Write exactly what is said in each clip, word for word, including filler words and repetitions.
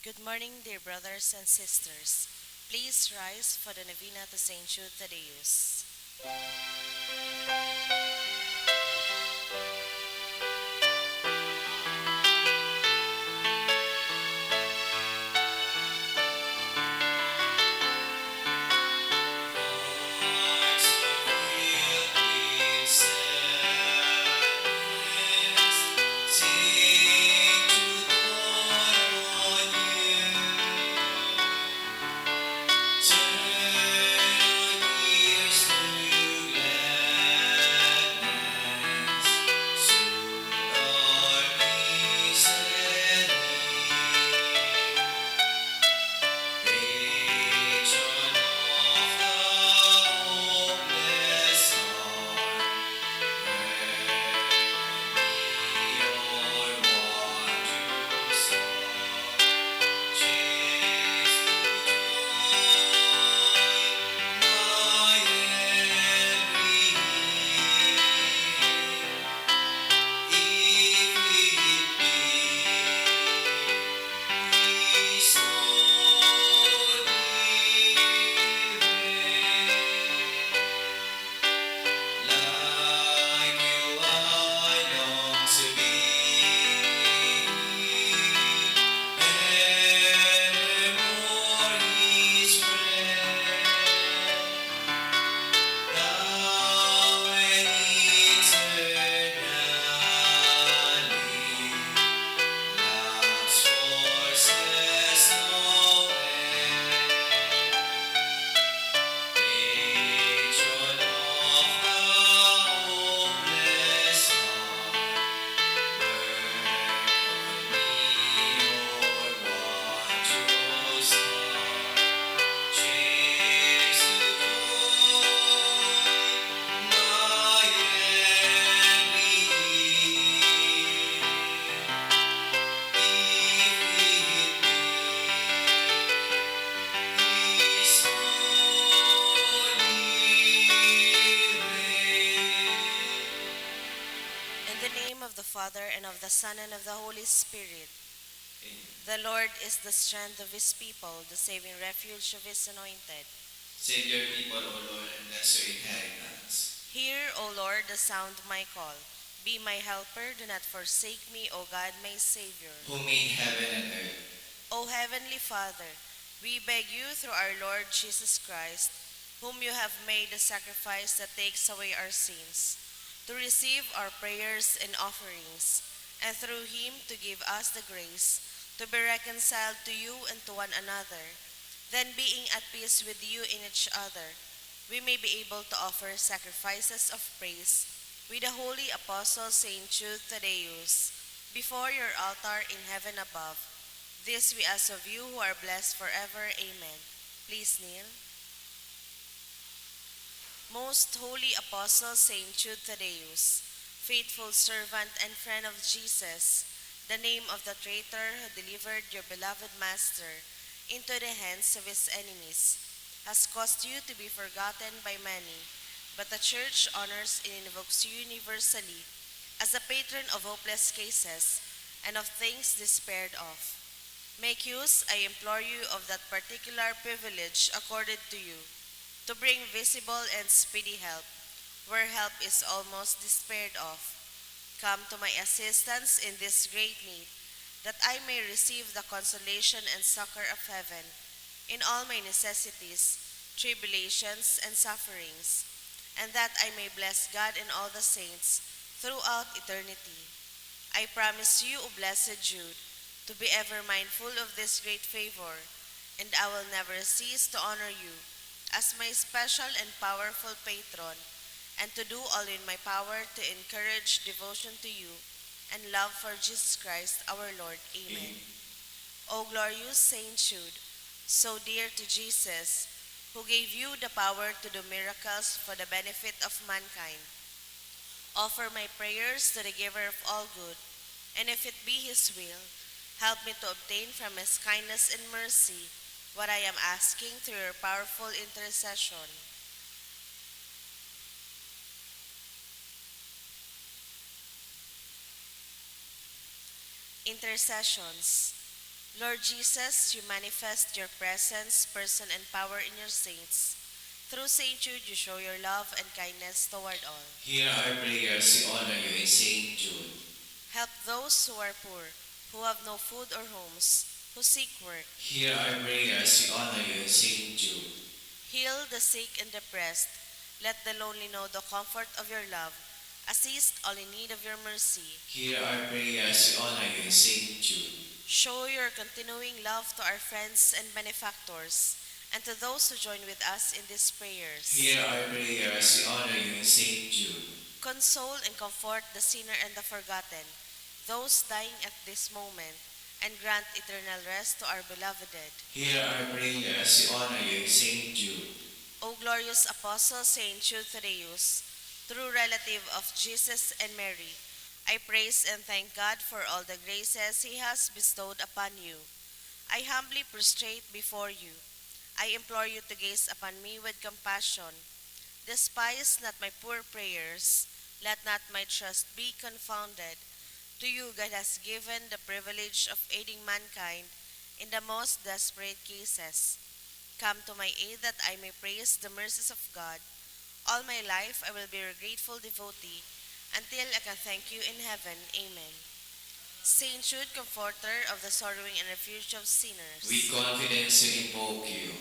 Good morning, dear brothers and sisters. Please rise for the novena to Saint Jude Thaddeus. In the name of the Father, and of the Son, and of the Holy Spirit. The Lord is the strength of his people, the saving refuge of his anointed. Save your people, O Lord, and bless your inheritance. Hear, O Lord, the sound of my call. Be my helper, do not forsake me, O God, my Savior. Who made heaven and earth. O Heavenly Father, we beg you through our Lord Jesus Christ, whom you have made the sacrifice that takes away our sins, to receive our prayers and offerings, and through him to give us the grace to be reconciled to you and to one another. Then, being at peace with you and each other, we may be able to offer sacrifices of praise with the holy apostle Saint Jude Thaddeus before your altar in heaven above. This we ask of you who are blessed forever. Amen. Please kneel. Most Holy Apostle Saint Jude Thaddeus, faithful servant and friend of Jesus, the name of the traitor who delivered your beloved Master into the hands of his enemies, has caused you to be forgotten by many, but the Church honors and invokes you universally as the patron of hopeless cases and of things despaired of. Make use, I implore you, of that particular privilege accorded to you, to bring visible and speedy help, where help is almost despaired of. Come to my assistance in this great need, that I may receive the consolation and succor of heaven in all my necessities, tribulations, and sufferings, and that I may bless God and all the saints throughout eternity. I promise you, O Blessed Jude, to be ever mindful of this great favor, and I will never cease to honor you as my special and powerful patron, and to do all in my power to encourage devotion to you and love for Jesus Christ our Lord. Amen. Amen. O glorious Saint Jude, so dear to Jesus, who gave you the power to do miracles for the benefit of mankind, offer my prayers to the Giver of all good, and if it be His will, help me to obtain from His kindness and mercy what I am asking through your powerful intercession. Intercessions. Lord Jesus, you manifest your presence, person, and power in your saints. Through Saint Jude, you show your love and kindness toward all. Hear our prayers, we honor you in Saint Jude. Help those who are poor, who have no food or homes, who seek work. Hear our prayers, we honor you in Saint Jude. Heal the sick and depressed. Let the lonely know the comfort of your love. Assist all in need of your mercy. Hear our prayers, we honor you in Saint Jude. Show your continuing love to our friends and benefactors, and to those who join with us in these prayers. Hear our prayers, we honor you in Saint Jude. Console and comfort the sinner and the forgotten, those dying at this moment, and grant eternal rest to our beloved dead. Hear our prayers, we honor you in Saint Jude. O glorious Apostle Saint Jude Thaddeus, true relative of Jesus and Mary, I praise and thank God for all the graces He has bestowed upon you. I humbly prostrate before you. I implore you to gaze upon me with compassion. Despise not my poor prayers. Let not my trust be confounded. To you God has given the privilege of aiding mankind in the most desperate cases. Come to my aid that I may praise the mercies of God. All my life I will be your grateful devotee until I can thank you in heaven. Amen. Saint Jude, comforter of the sorrowing and refuge of sinners. With confidence we invoke you.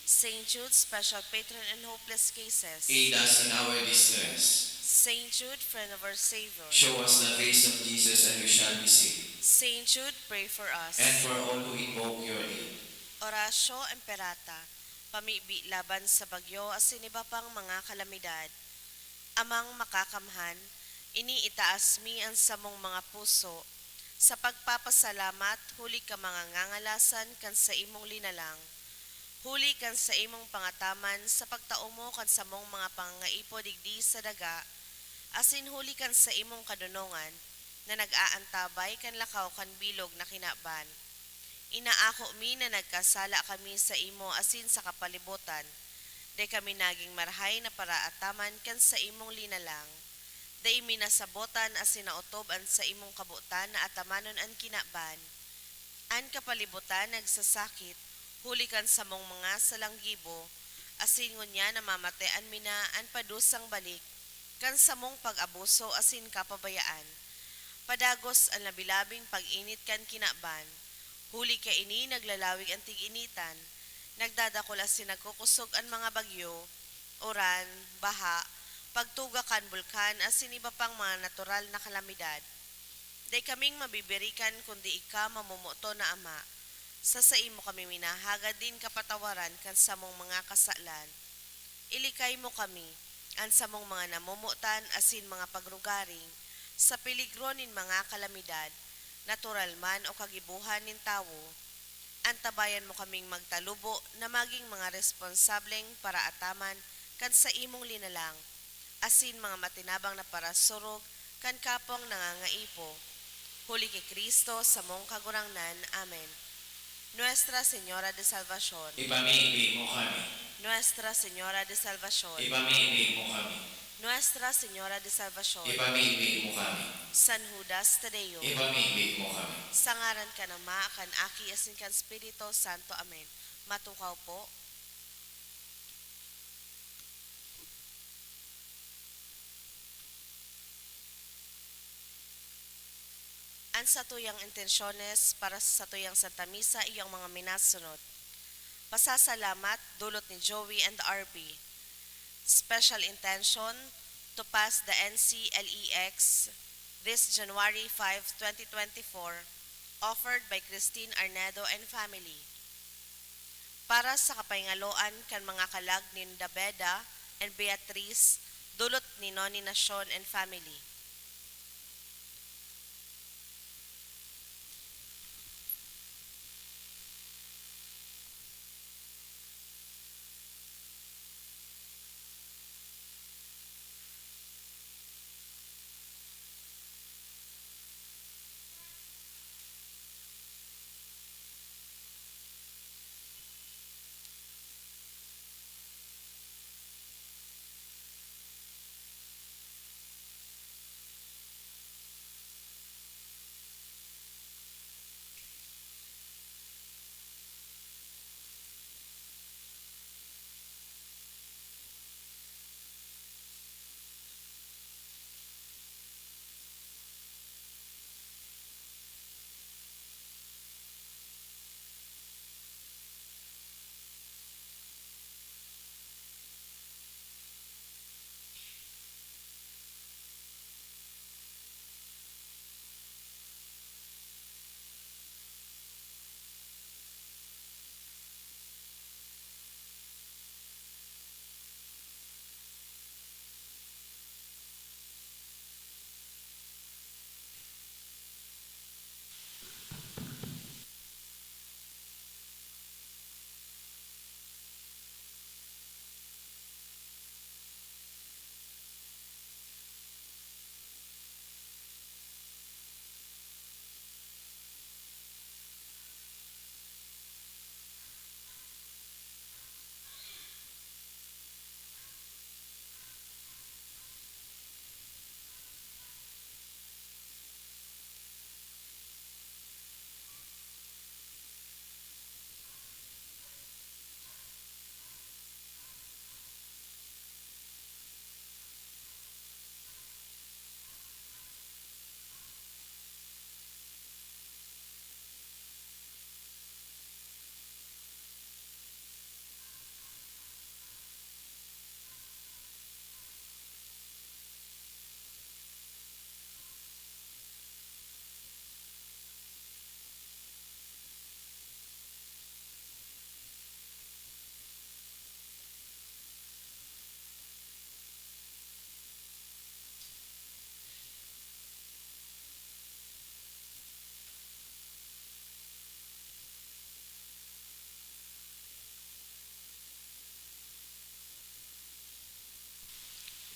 Saint Jude, special patron in hopeless cases. Aid us in our distress. Saint Jude, friend of our Savior. Show us the face of Jesus and we shall be saved. Saint Jude, pray for us. And for all who invoke your aid. Oratio Imperata, pamibi laban sa bagyo asin iba pang mga kalamidad. Amang Makakamhan, ini itaas mi an samong mga puso sa pagpapasalamat huli kan mga ngangalasan kan saimong linalang, huli kan saimong pangataman sa pagtao mo kan samong mga pangangaipo digdi sa daga, asin huli kan saimong kadonongan na nag-aantabay kan lakaw kan bilog na kinaban. Inaako mi na nagkasala kami saimo asin sa kapalibotan. Dai kami nagin marahay na paraataman kan saimong linalang. Dai mi nasabotan asin naotob an saimong kabotan na atamanon an kinaban, an kapalibotan nagsasakit huli kan samong mga salang gibo, asin ngunyan namamatean mi na an padusang balik kan samong pag-abuso asin kapabayaan. Padagos an labi-labing pag-init kan kinaban, huli kaini naglalawig an tig-initan, nagdadakul asin nagkukosog an mga bagyo, uran, baha, pagtuga kan bulkan asin iba pang mga natural na kalamidad. Dai kaming mabibirikan kundi ika, mamomoton na Ama. Sa saimo kami minahagad nin kapatawaran kan samong mga kasalan. Ilikay mo kami, an samong mga namomotan asin mga pagrugaring, sa peligro nin mga kalamidad, natural man o kagibohan nin tawo. Antabayan mo kaming magtalubo na magin mga responsableng paraataman kan saimong linalang, asin mga matinabang na parasurog kan kapwang nangangaipo. Huli ki Cristo, samong Kagurangnan. Amen. Nuestra Señora de Salvacion. Ipamibi mo kami. Nuestra Señora de Salvacion. Ipamibi mo kami. Nuestra Señora de Salvacion. Ipamibi mo kami. San Judas Tadeo. Ipamibi mo kami. Sa ngaran kan Ama, kan Aki, asin kan Espiritu Santo. Amen. Matukaw po. An satuyang intensyones para sa satuyang Santa Misa iyo ang mga minasunod. Pasasalamat, dulot ni Joey and R B. Special intention to pass the N C L E X this January five, twenty twenty-four, offered by Christine Arnedo and family. Para sa kapahingaloan kan mga kalag nin Dabeda and Beatriz, dulot ni Noni Nacion and family.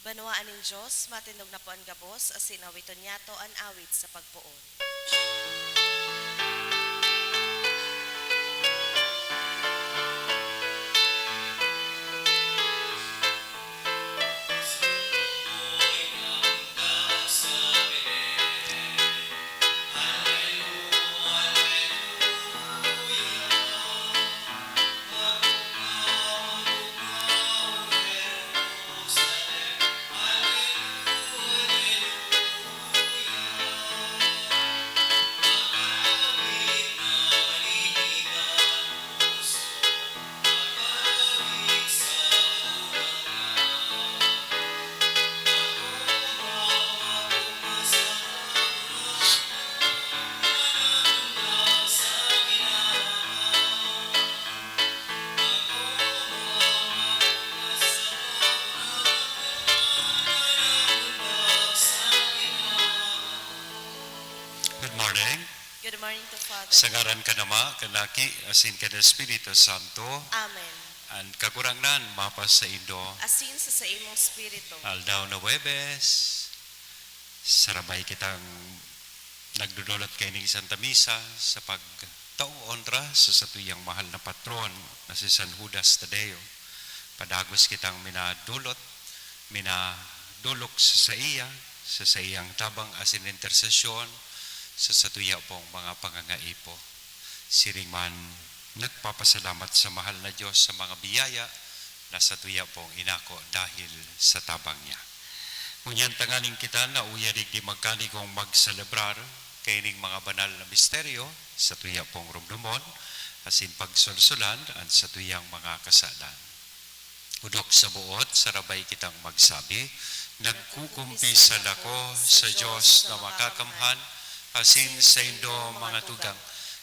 Banwaan nin Dios, matindog na po an gabos, asin awiton niyato an awit sa pagpoon. Good morning. Good morning to Father. Sa ngaran kan Ama, kan Aki, asin kan Espiritu Santo. Amen. An Kagurangnan mapasaindo. Asin sa saimong espiritu. Aldaw na Huwebes, sarabay kitang nagdodolot kaining Santa Misa sa pagtao onra sa satuyang mahal na patron na si San Judas Tadeo. Padagos kitang minadolot, minadolok sa saiya, sa saiyang tabang asin intersesyon sa satuya pong mga pangangaipo. Siring man, nagpapasalamat sa mahal na Dios sa mga biyaya na satuya pong inako dahil sa tabang niya. Ngunyan tanganing kita na uya digdi magkanigong magselebrar kaining mga banal na misteryo, satuya pong romdomon, asin pagsolsolan an satuyang mga kasalan. Odok sa boot, sarabay kitang magsabi, "Nagkukumpisal ako sa Dios na makakamhan, asin saindo, mga tugang,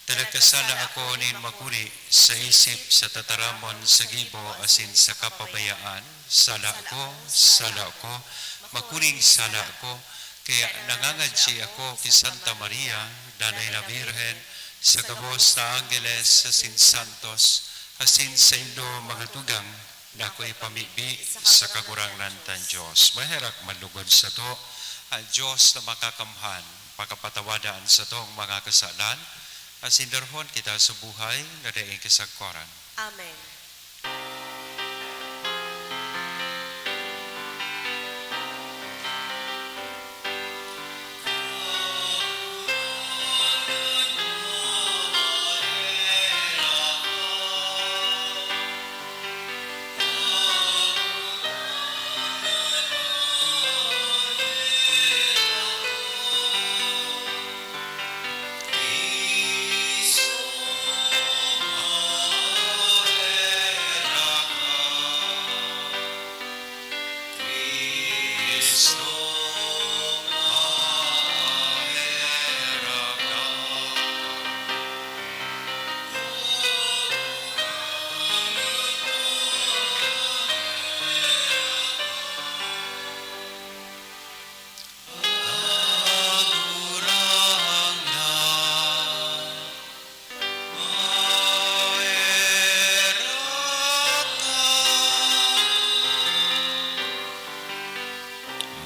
ta nagkasala ako nin makuri sa isip, sa tataramon, sa gibo, asin sa kapabayaan. Sala ko, sala ko, makuring sala ko." Kaya nangangadyi ako ki Santa Maria, Danay na Birhen, sa gabos na anggeles asin santos, asin saindo, mga tugang, dako ipamibi sa Kagurangnan tan Dios. Maherak man lugod sato an Dios na makakamhan, pakapatawada an satong mga kasalan, asin darhon kita sa buhay na daing kasagkoran. Amen.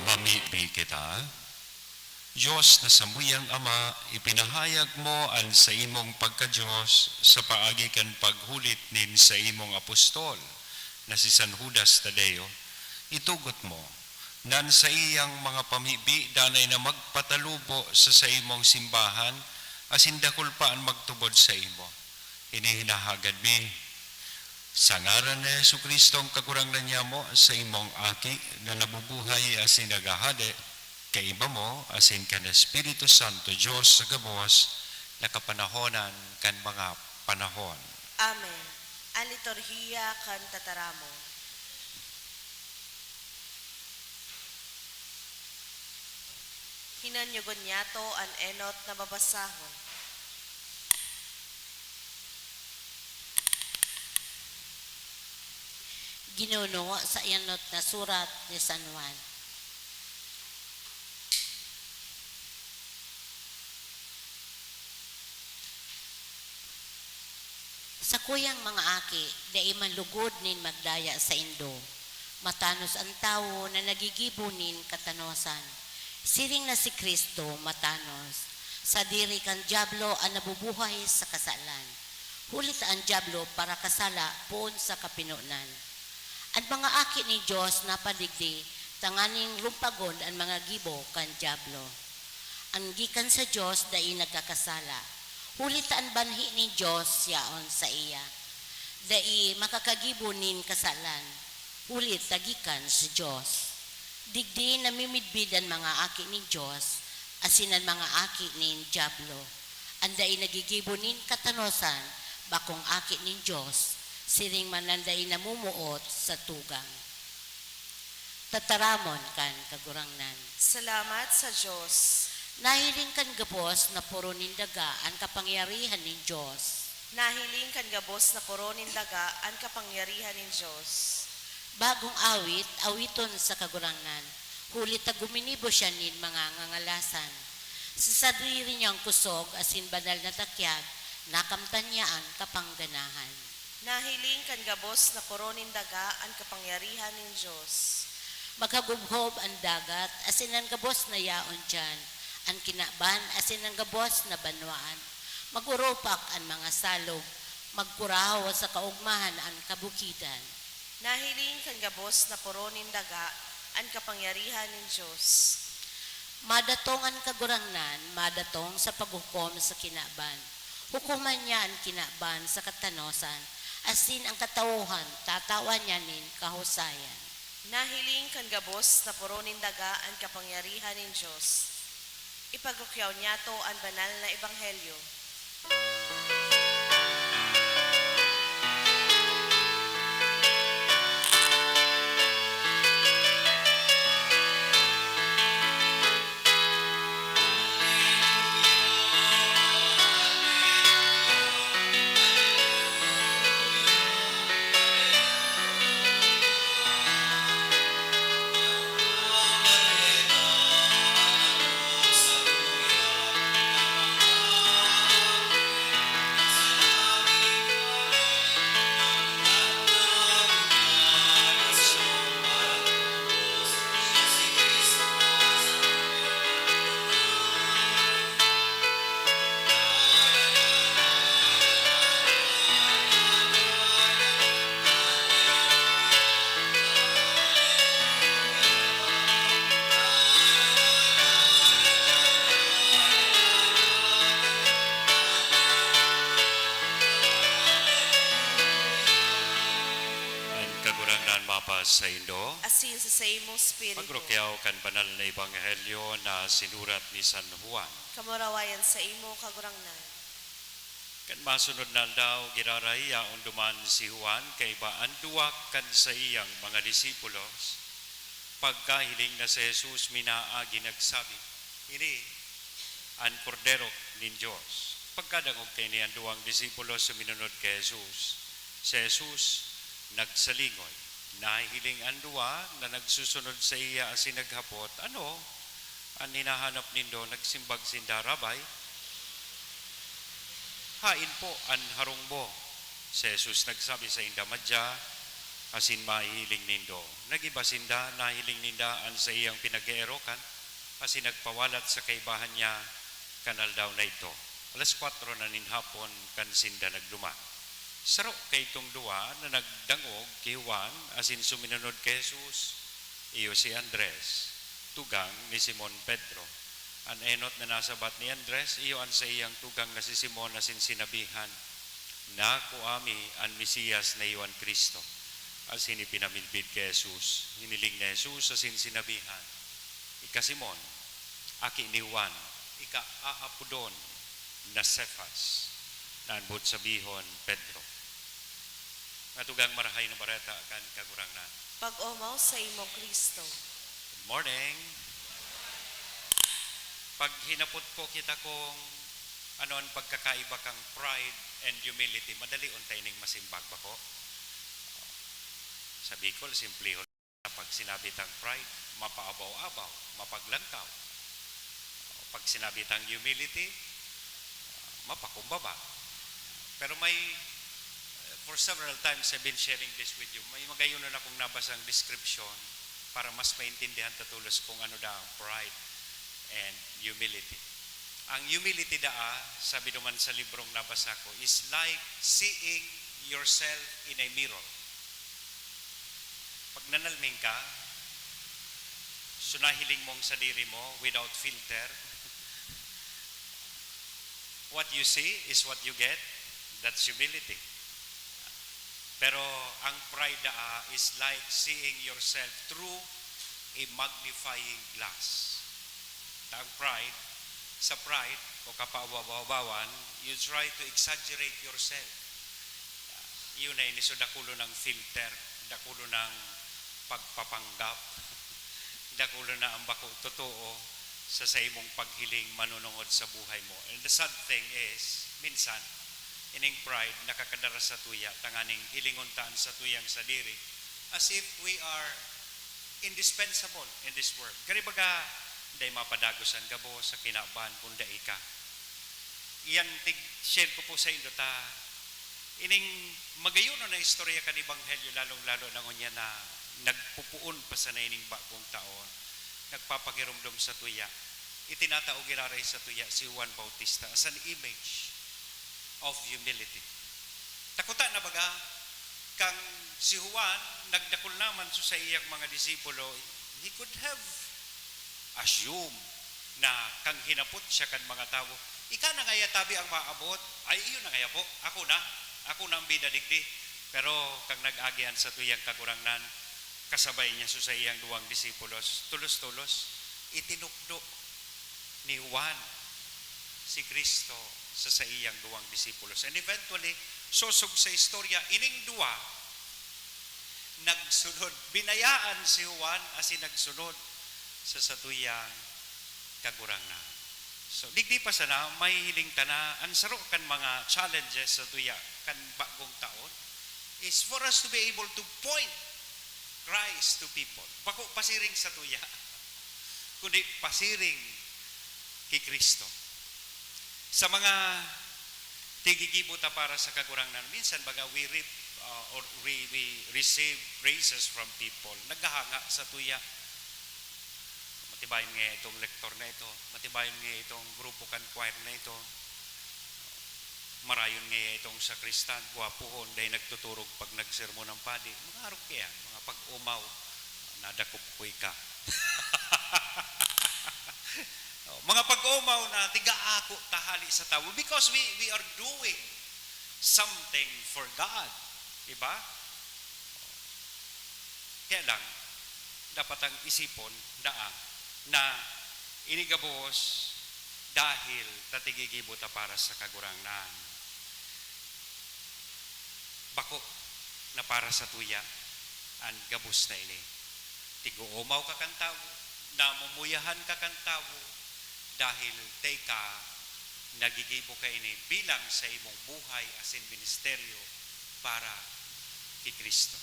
Mamibi kita. Dios na samuyang Ama, ipinahayag mo an saimong pagka-Dios sa paagi kan paghulit nin saimong apostol na si San Judas Tadeo. Itugot mo na an saiyang mga pamibi danay na magpatalubo sa saimong simbahan, asin dakul pa an magtubod saimo. Ini hinahagad mi sa ngaran ni Jesu-Cristong Kagurangnan niamo, sa imong Aki na nabubuhay asin naghahade kaiba mo asin kan Espiritu Santo, Dios sa gabos, na kapanahonan kan mga panahon. Amen. An liturhiya kan tataramon. Hinanyogon niyato an enot na babasahon. Ginuno sa enot na surat ni San Juan. Sakuyang mga aki, dai man lugod nin magdaya saindo. Matanos an tawo na nagigibo nin katanosan. Siring na si Cristo matanos. Sadiri kan Diablo an nabubuhay sa kasalan, huli ta an Diablo parakasala poon sa kapinonan. An mga aki nin Dios napadigdi tanganing rumpagon an mga gibo kan Diablo. An gikan sa Dios dai nagkakasala, huli ta an banhi nin Dios yaon saiya. Dai makakagibo nin kasalan, huli ta gikan sa Dios. Digdi namimidbid an mga aki nin Dios asin an mga aki nin Diablo. An dai nagigibo nin katanosan bakong aki nin Dios, siring man an dai namumuot sa tugang. Tataramon kan Kagurangnan. Salamat sa Dios. Nahiling kan gabos na poro nin daga an kapangyarihan nin Dios. Nahiling kan gabos na poro nin daga an kapangyarihan nin Dios. Bagong awit, awiton sa Kagurangnan, huli ta guminibo siya nin mga ngangalasan. Sa sadiri niyang kusog asin banal na takyag, nakamtan niya an kapangganahan. Nahiling kan gabos na poro nin daga an kapangyarihan nin Dios. Maghagubhob an dagat asin an gabos na yaon diyan, an kinaban asin an gabos na banwaan. Mag-urupak an mga salog, magkurahaw sa kaogmahan an kabukidan. Nahiling kan gabos na poro nin daga an kapangyarihan nin Dios. Madatong an Kagurangnan, madatong sa paghukom sa kinaban. Hukoman niya an kinaban sa katanosan, asin an katawhan tatawan niya nin kahusayan. Nahiling kan gabos na poro nin daga an kapangyarihan nin Dios. Ipagrukyaw niyato an banal na ebanghelyo. An Kagurangnan mapasaindo. Asin sa saimong espiritu. Pagrukyaw kan banal na ebanghelyo na sinurat ni San Juan. Kamurawayan saimo, Kagurangnan. Kan masunod na aldaw, giraray yaon duman si Juan kaiba an duwa kan saiyang mga disipulos. Pagkahiling na si Jesus, minaagi nagsabi, "Ini an Kordero nin Dios." Pagkadangog kaini, an duwang disipulos suminunod ki Jesus. Si Jesus nagsalingoy. Nahihiling an duwa na nagsusunod saiya asin naghapot, "Ano an hinahanap nindo?" Nagsimbag sinda, "Rabbi, haen po an harong mo?" Si Jesus nagsabi sainda, "Madya, asin mahihiling nindo." Nag-iba sinda, nahiling ninda an saiyang pinag-eerokan, asin nagpawalat sa kaibahan niya kan aldaw na idto. Alas kwatro na nin hapon kan sinda nagduman. Saro kaitong duwa na nagdangog ki Juan asin suminunod ki Jesus, iyo si Andres, tugang ni Simon Pedro. An enot na nasabat ni Andres, iyo an saiyang tugang na si Simon, asin sinabihan, "Nakua mi an Mesiyas na iyo an Cristo." Asin ipinamidbid ki Jesus. Hiniling ni Jesus asin sinabihan, "Ika Simon, aki ni Juan, ika aapodon na Cefas, na an boot sabihon, Pedro." Mga tugang, Marahay na Bareta kan Kagurangnan. Pag-omaw saimo, Cristo. Good morning. Pag hinapot po kita kung ano an pagkakaiba kan pride and humility, madali unta ining masimbag, bako? Sa Bicol, simplihon. Pag sinabi tang pride, mapaabaw-abaw, mapaglangkaw. Pag sinabi tang humility, mapakumbaba. Pero may, eh, for For several times, I've been sharing this with you. May magayon na akong nabasang description para mas maintindihan ta tolos kung ano daa ang pride and humility. Ang humility daa, sabi naman sa librong nabasa ko, is like seeing yourself in a mirror. Pag nanalming ka, sunahiling mong sadiri mo without filter, what you see is what you get. That's humility. Pero ang pride daa is like seeing yourself through a magnifying glass. Ta ang pride, sa pride o kapahaba-habawan, you try to exaggerate yourself. Yun na ini, so dakulo ng filter, dakulo ng pagpapanggap, dakulo na ang bako totoo sa, sa imong paghiling manunungod sa buhay mo. And the sad thing is, minsan, ining pride nakakadara sa tuya, tanganing hilingon ta an satuyang sadiri as if we are indispensable in this world. Kani baga, dai mapadagos an gabos sa kinaban kun dai ka. Iyan tig-share ko po sa inyo ta, ining magayonon na istorya kan Ebanghelyo, lalong-lalo na ngunyan na nagpupoon pa sana ining bagong taon, nagpapagiromdom sa tuya. Itinatao giraray sa tuya si Juan Bautista as an image of humility. Takuta na baga, kan si Juan nagdakul naman sa saiyang mga disipulo, he could have assume na kan hinapot siya kan mga tawo, "Ika na ngaya tabi ang maabot." "Ay, iyo na ngaya po. Ako na. Ako na ang bida digdi." Pero kan nag-agi an satuyang Kagurangnan, kasabay niya sa saiyang duwang disipulos, tolos-tolos, itinukdo ni Juan si Cristo sa saiyang duwang disipulos. And eventually, sosog sa istorya, ining duwa nagsunod. Binayaan si Juan asin nagsunod sa satuyang Kagurangnan. So, digdi pa sana, mahihiling ta na an saro kan mga challenges sa tuya kan bagong taon is for us to be able to point Christ to people. Bako pasiring sa tuya, kundi pasiring ki Cristo. Sa mga tigigibo ta para sa Kagurangnan, minsan baga we reap, uh, or we, we receive praises from people. Naghahanga sa tuya. Matibayon ngaya itong lektor na ito. Matibayon ngaya itong grupo kan choir na ito. Marayon ngaya itong sakristan, gwapohon, dai nagtuturog pag nagsermon ang padi. Mga arog kaya, mga pag-omaw, nadakop ko ika. Oh, mga pag-omaw na tiga ako ta hali sa tawo because we, we are doing something for God. Diba? Kaya lang, dapat ang isipon daa na ini gabos dahil ta tigigibo ta para sa Kagurangnan. Bako na para sa tuya an gabos na ini. Tig-oomaw ka kan tawo, namumuyahan ka kan tawo, dahil ta ika nagigibo kaini bilang sa imong buhay asin ministeryo para ki Cristo.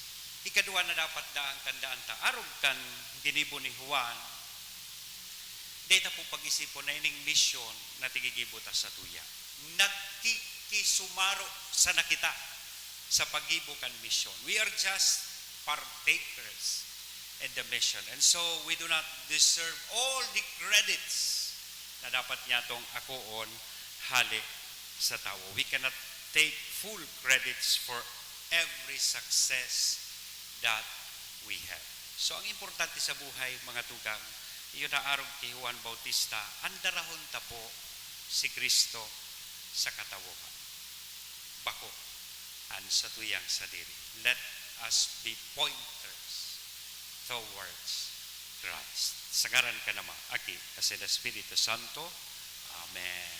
Ikaduwa na dapat daang tandaan ta, arog kan ginibo ni Juan, dai ta po pag-isipon na ining misyon na tigigibo ta sa tuya. Nagkikisumaro sana kita sa paggibo kan misyon. We are just partakers in the mission. And so, we do not deserve all the credits na dapat niyatong akoon hale sa tawo. We cannot take full credits for every success that we have. So, ang importante sa buhay, mga tugang, iyo na arog ki Juan Bautista, andarahon ta po si Cristo sa katawohan. Bako an satuyang sadiri. Let us be pointers towards Christ. Sa ngaran kan Ama, Aki, asin Espiritu Santo. Amen.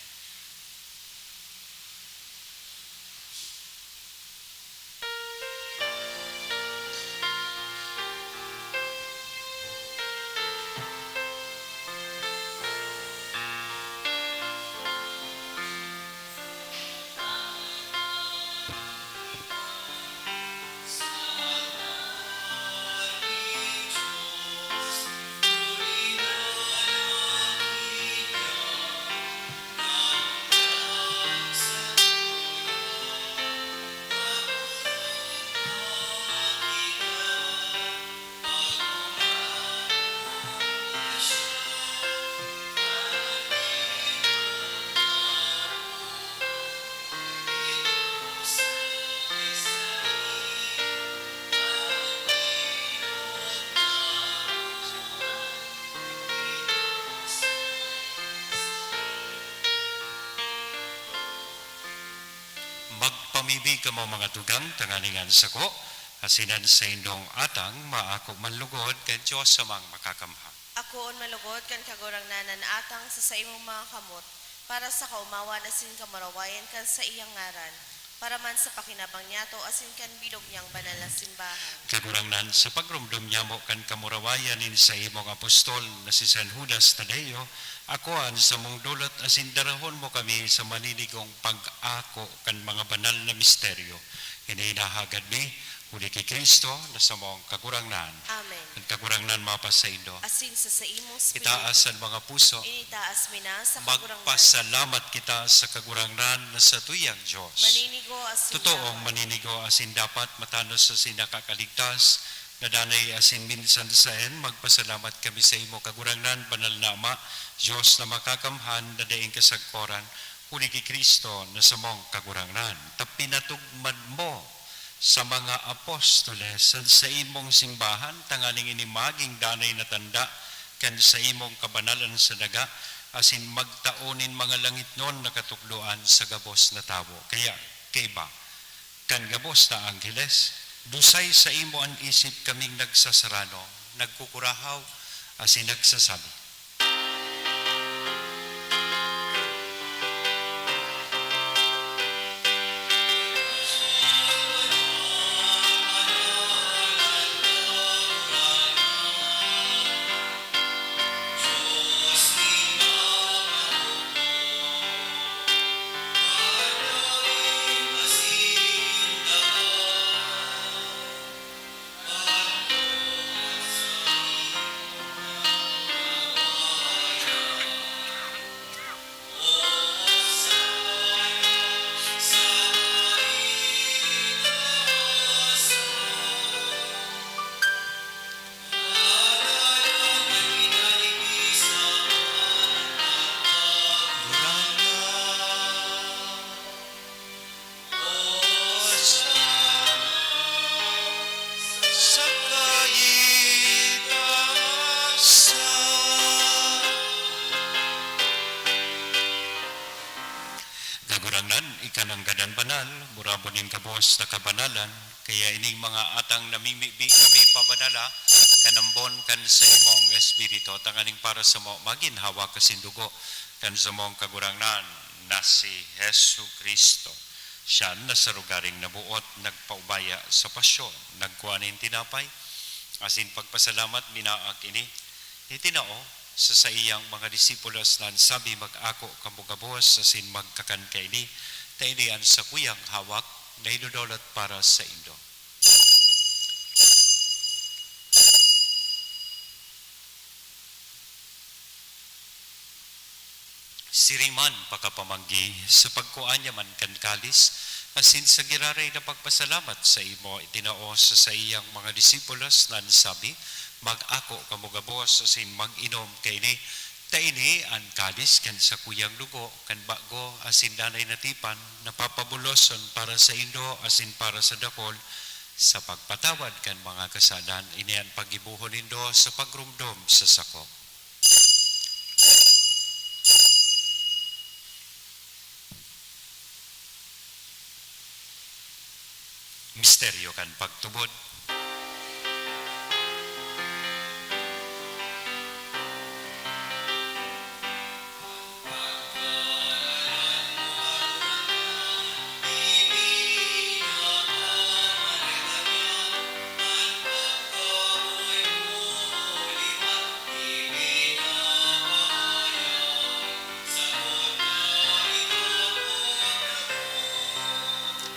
Ibi kamo mga tugang, tanganing an sako, asin an saindong atang, maako man lugod kan Dios Amang Makakamhan. Akoon man lugod kan Kagurangnan an atang sa saimong mga kamot, para sa kaomawan asin kamurawayan kan saiyang ngaran, para man sa pakinabang niyato asin kan bilog niyang banal na simbahan. Kagurangnan, sa pagromdom nyamo kan kamurawayan nin saimong apostol na si San Judas Tadeo, akoa an samong dolot asin darahon mo kami sa maninigong pag-ako kan mga banal na misteryo. Ini inahagad mi, huli ki Cristo na samong Kagurangnan. Amen. An Kagurangnan mapasaindo. Asin sa saimong espiritu. Itaas an mga puso. Initaas mi na sa Kagurangnan. Magpasalamat kita sa Kagurangnan na satuyang Dios. Maninigo asin Totoong dapat. Maninigo asin dapat, matanos asin nakakaligtas, na danay asin minsan saen, magpasalamat kami sa imo, Kagurangnan, Banal na Ama, Dios na makakamhan, na daing kasagkoran, huli ki Cristo na samong Kagurangnan, ta pinatugmad mo sa mga apostoles an saimong simbahan, tanganing ini magin danay na tanda kan saimong kabanalan sa daga, asin magtao nin mga langitnon na katukdoan sa gabos na tawo. Kaya, kaiba kan gabos na angheles, dusay saimo an isip kaming nagsasarano, nagkukurahaw, asin nagsasabi, Kagurangnan, ika nanggad an banal, burabon nin gabos na kabanalan, kaya ining mga atang namimibi kami pabanala kan ambon kan saimong Espiritu, tanganing para samo magin hawak asin dugo kan samong Kagurangnan na si Jesu-Cristo. Siya na sa lugaring naboot, nagpaubaya sa pasyon, nagkua nin tinapay, asin pagpasalamat, binaak ini, itinao sa saiyang mga disipulos na an sabi, "Mag-ako kamo gabos asin magkakan kaini, ta ini an sakuyang hawak na idodolot para saindo." Siring man, pakapamanggi, sa pagkua niya man kan kalis, asin sa giraray na pagpasalamat sa imo, itinao sa saiyang mga disipulos na an sabi, "Mag-ako kamo gabos asin mag-inom kaini, ta ini an kalis kan sakuyang dugo kan bago asin danay na tipan, na papabuloson para saindo asin para sa dakol, sa pagpatawad kan mga kasadan. Ini an paggibohon nindo sa pagromdom sa sako." Misteryo kan pagtubod.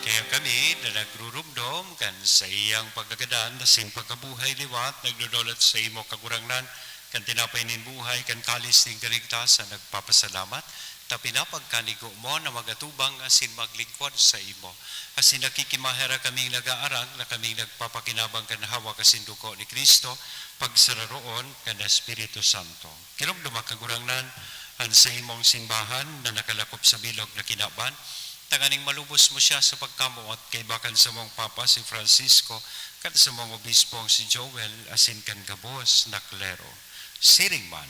Kaya kami na nagrurumdom kan saiyang pagkagadan asin pagkabuhay liwat, nagdodolot sa imo, Kagurangnan, kan tinapay nin buhay, kan kalis nin kaligtasan, nagpapasalamat ta pinapagkanigo mo na magatubang asin maglingkod sa imo, asin nakikimaherak kaming nag-aarang na kaming nagpapakinabang kan hawak asin dugo ni Cristo, pagsararoon kan Espiritu Santo. Giromdoma, Kagurangnan, an saimong simbahan na nakalakop sa bilog na kinaban, tanganing malubos mo siya sa pagkamoot, kaiba kan samong Papa si Francisco, kan samong Obispong si Joel, asin kan gabos na klero. Siring man,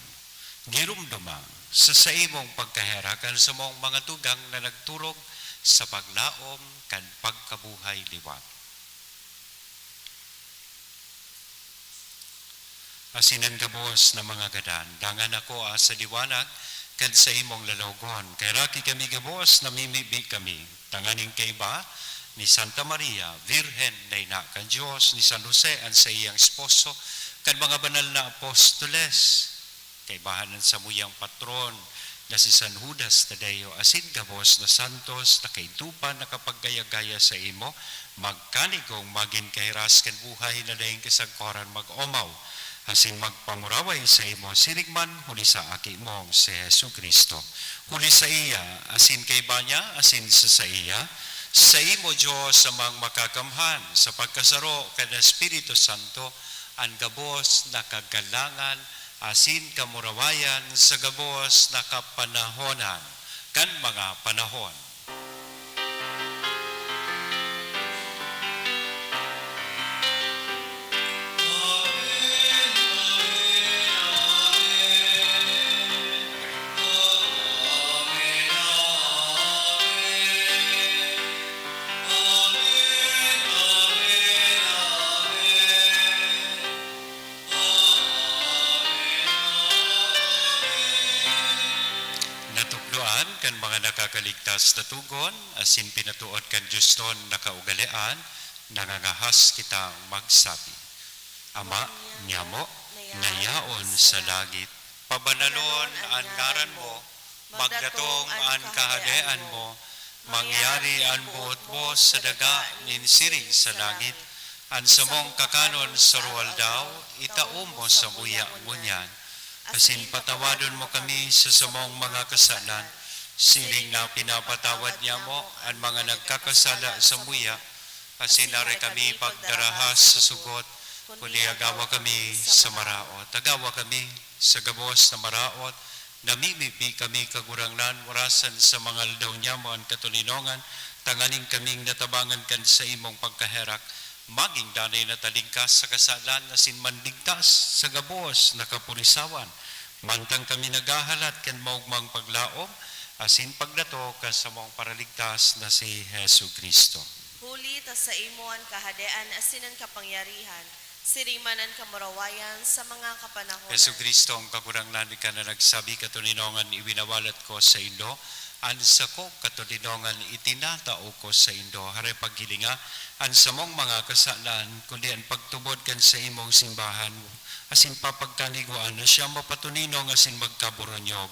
giromdoma sa saimong pagkaherak an samong mga tugang na nagturog sa paglaom kan pagkabuhay liwat. Asin an gabos na mga gadan, dangan ako sa liwanag kan saimong lalawogon. Kaheraki kami gabos, namimibi kami, tanganing kaiba ni Santa Maria, Birhen na ina kan Dios, ni San Jose an saiyang esposo, kan mga banal na apostoles, kaibahan an samuyang patron na si San Judas Tadeo, asin gabos na santos na kaidto pa nakapagkaya-gaya saimo, magkanigong magin kahiras kan buhay na daing kasagkoran mag-omaw, asin magpamuraway saimo siring man huli sa Aki mong si Jesu-Cristo. Huli saiya, asin kaiba niya, asin sa saiya, saimo, Dios Amang Makakamhan, sa pagkasaro kan Espiritu Santo, an gabos na kagalangan asin kamurawayan sa gabos na kapanahonan kan mga panahon. Natukdoan kan mga nakakaligtas na tugon asin pinatuod kan diosnon na kaugalean, nangangahas kitang magsabi, Ama niamo na yaon sa langit, pabanalon an ngaran mo, magdatong an kahadean mo, mangyari an boot mo sa daga nin siring sa langit. An samong kakanon sa aroaldaw, itao mo samuya ngunyan. Asin patawadon mo kami sa samong mga kasalan, siring na pinapatawad niamo an mga nagkakasala samuya. Asin dai kami pagdaraha sa sugot, kundi agawa kami sa maraot. Agawa kami sa gabos na maraot, namimibi kami, Kagurangnan, orasan sa mga aldaw niamo an katoninongan, tanganing kaming natabangan kan saimong pagkaherak, magin danay na talingkas sa kasalan asin manligtas sa gabos na kapurisawan, mantang kami naghahalat kan maogmang paglaom asin pagdato kan samong Paraligtas na si Jesu-Cristo. Huli ta saimo an kahadean asin an kapangyarihan, siring man an kamurawayan sa mga kapanahonan. Jesu-Cristo, ang Kagurangnan, ika na nagsabi, "Katoninongan, iwinawalat ko saindo an sakong katoninongan, itinatao ko saindo." Hare paghilinga an samong mga kasalan, kundi an pagtubod kan saimong simbahan, asin papagkanigwaan na siya mapatoninong asin magkaboronyog,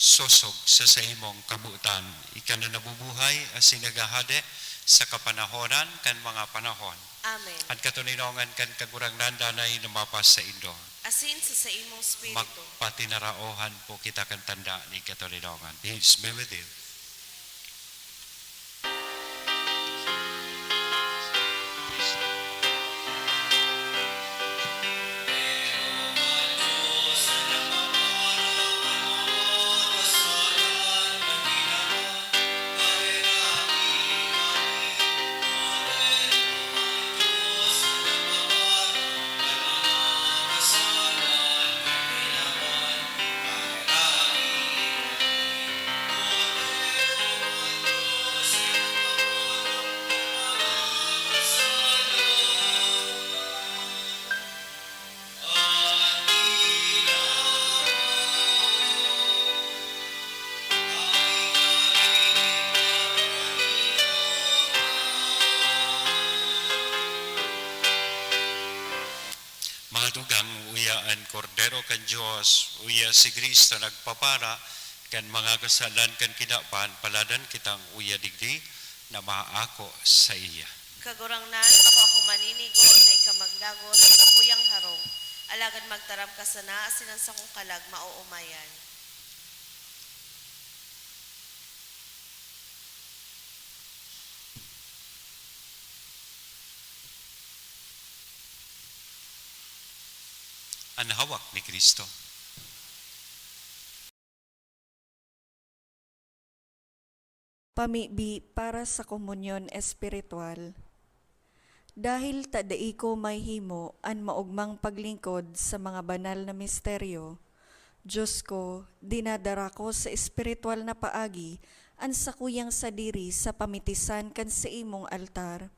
sosog sa saimong kabotan. Ika na nabubuhay asin naghahade sa kapanahonan kan mga panahon. Amen. An katoninongan kan Kagurangnan danay na mapasaindo. Asin sa saimong espiritu. Magpatinaraohan po kita kan tanda ni katoninongan. Peace be with you. Mga tugang, uya an Kordero kan Dios, uya si Cristo nagpapara kan mga kasalan kan kinaban, paladan kitang uya digdi na maako saiya. Kagurangnan, bako ako maninigo na ika maglagos sa sakuyang harong, alagad magtaram ka sana asin an sakong kalag maoomayan. An hawak ni Cristo. Pamibi para sa komunyon espiritual. Dahil ta dai ko mahimo an maogmang paglingkod sa mga banal na misteryo, Dios ko, dinadara ko sa espiritual na paagi an sakuyang sadiri sa pamitisan kan saimong altar.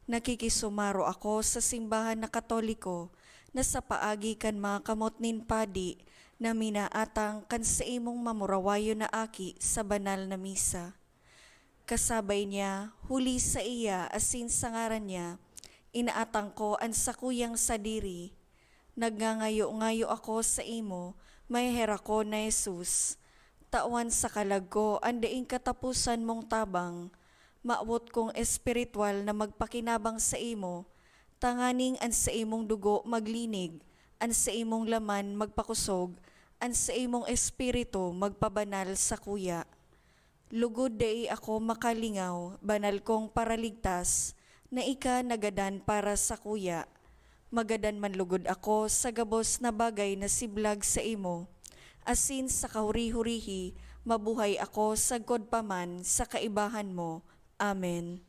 Nakikisumaro ako sa simbahan na Katoliko na sa paagi kan mga kamot nin padi na minaatang kan saimong mamurawayon na aki sa banal na misa. Kasabay niya, huli sa iya asin sa ngaran niya, inaatang ko an sakuyang sadiri. Nagngangayo-ngayo ako saimo, maheherakon na Jesus. Tawan sa kalag ko an daing kataposan mong tabang. Mawot kong espiritual na magpakinabang saimo, tanganing an saimong dugo maglinig, an saimong laman magpakusog, an saimong espiritu magpabanal sakuya. Lugod dai ako makalingaw, banal kong Paraligtas, na ika nagadan para sakuya. Magadan man lugod ako sa gabos na bagay na siblag saimo, asin sa kahuri-hurihi mabuhay ako sagkod pa man sa kaibahan mo. Amen.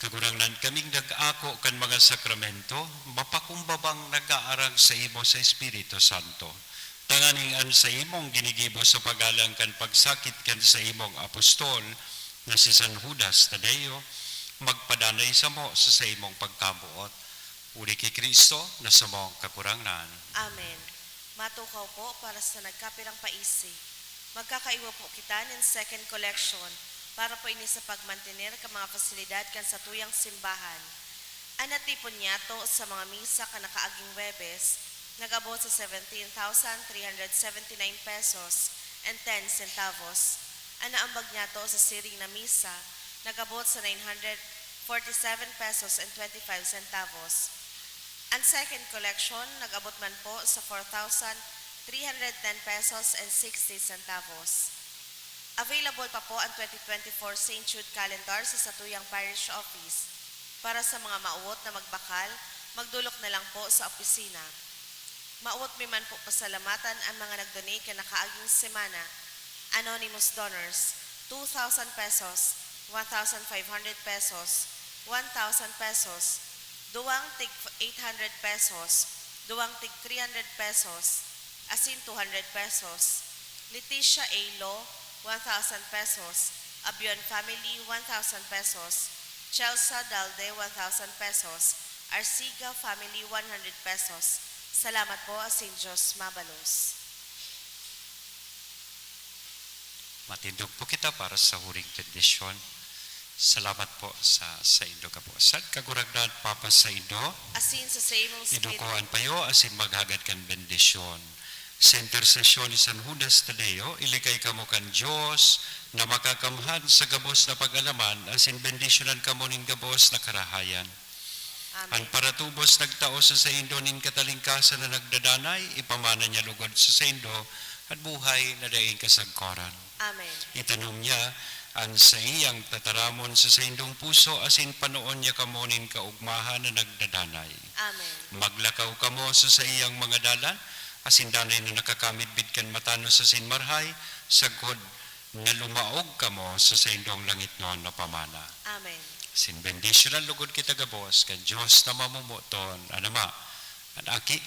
Kagurangnan, kaming nag-ako kan mga sakramento, mapakumbabang nag-aarang sa imo sa Espiritu Santo. Tanganing an sa imong ginigibo sa paggalang kan pagsakit kan sa imong apostol na si San Judas Tadeo, magpadanay samo sa saimong pagkaboot. Huli ki Cristo na samong Kagurangnan. Amen. Matukaw po para sa nagkapirang paisi. Magkakaiwa po kita nin second collection para po ini sa pagmantener kan mga pasilidad kan satuyang simbahan. An natipon niyato sa mga misa kan nakaaging Huwebes nag-abot sa seventeen thousand three hundred seventy nine pesos and ten centavos. An naambag niyato sa siring na misa nag-abot sa nine hundred forty seven pesos and twenty five centavos. An second collection nag-abot man po sa four thousand three hundred ten pesos and sixty centavos. Available pa po an twenty twenty four Saint Jude Calendar sa satuyang parish office. Para sa mga mawot na magbakal, magdolok na lang po sa opisina. Mawot mi man po pasalamatan an mga nag-donate kan nakaaging semana. Anonymous donors, two thousand pesos, one thousand five hundred pesos, one thousand pesos, duwang tig eight hundred pesos, duwang tig three hundred pesos, asin two hundred pesos. Leticia A. Lo, one thousand pesos. Abion family, one thousand pesos. Chelsea Dalde, one thousand pesos. Arsiga family, one hundred pesos. Salamat po, asin Diyos mabalos. Matindog po kita para sa huring bendisyon. Salamat po sa saindo kabuasan. Kagurangnan, Papa, saindo. Asin sa saimong Espiritu. Iduko an payo asin maghagad kan bendisyon. Sa intersesyon ni San Judas Tadeo, ilikay kamo kan Dios na Makakamhan sa gabos na pag-alaman asin bendisyonan kamo nin gabos na karahayan. Amen. An paratubos nagtao sa saindo nin katalingkasan na nagdadanay, ipamana niya lugod sa saindo an buhay na daing kasagkoran. Amen. Itanom niya an saiyang tataramon sa saindong puso asin panoon niya kamo nin kaogmahan na nagdadanay. Amen. Maglakaw kamo sa saiyang mga dalan, asin danay na nakakamidbid kan matanos asin marhay, sagkod na lumaog kamo sa saindong langitnon na pamana. Amen. Sin bendisyonan lugod kita gabos kan Dios na mamomoton, an Ama, an Aki,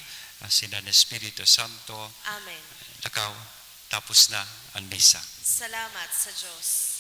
asin an Espiritu Santo. Amen. Lakaw, tapos na an misa. Salamat sa Dios.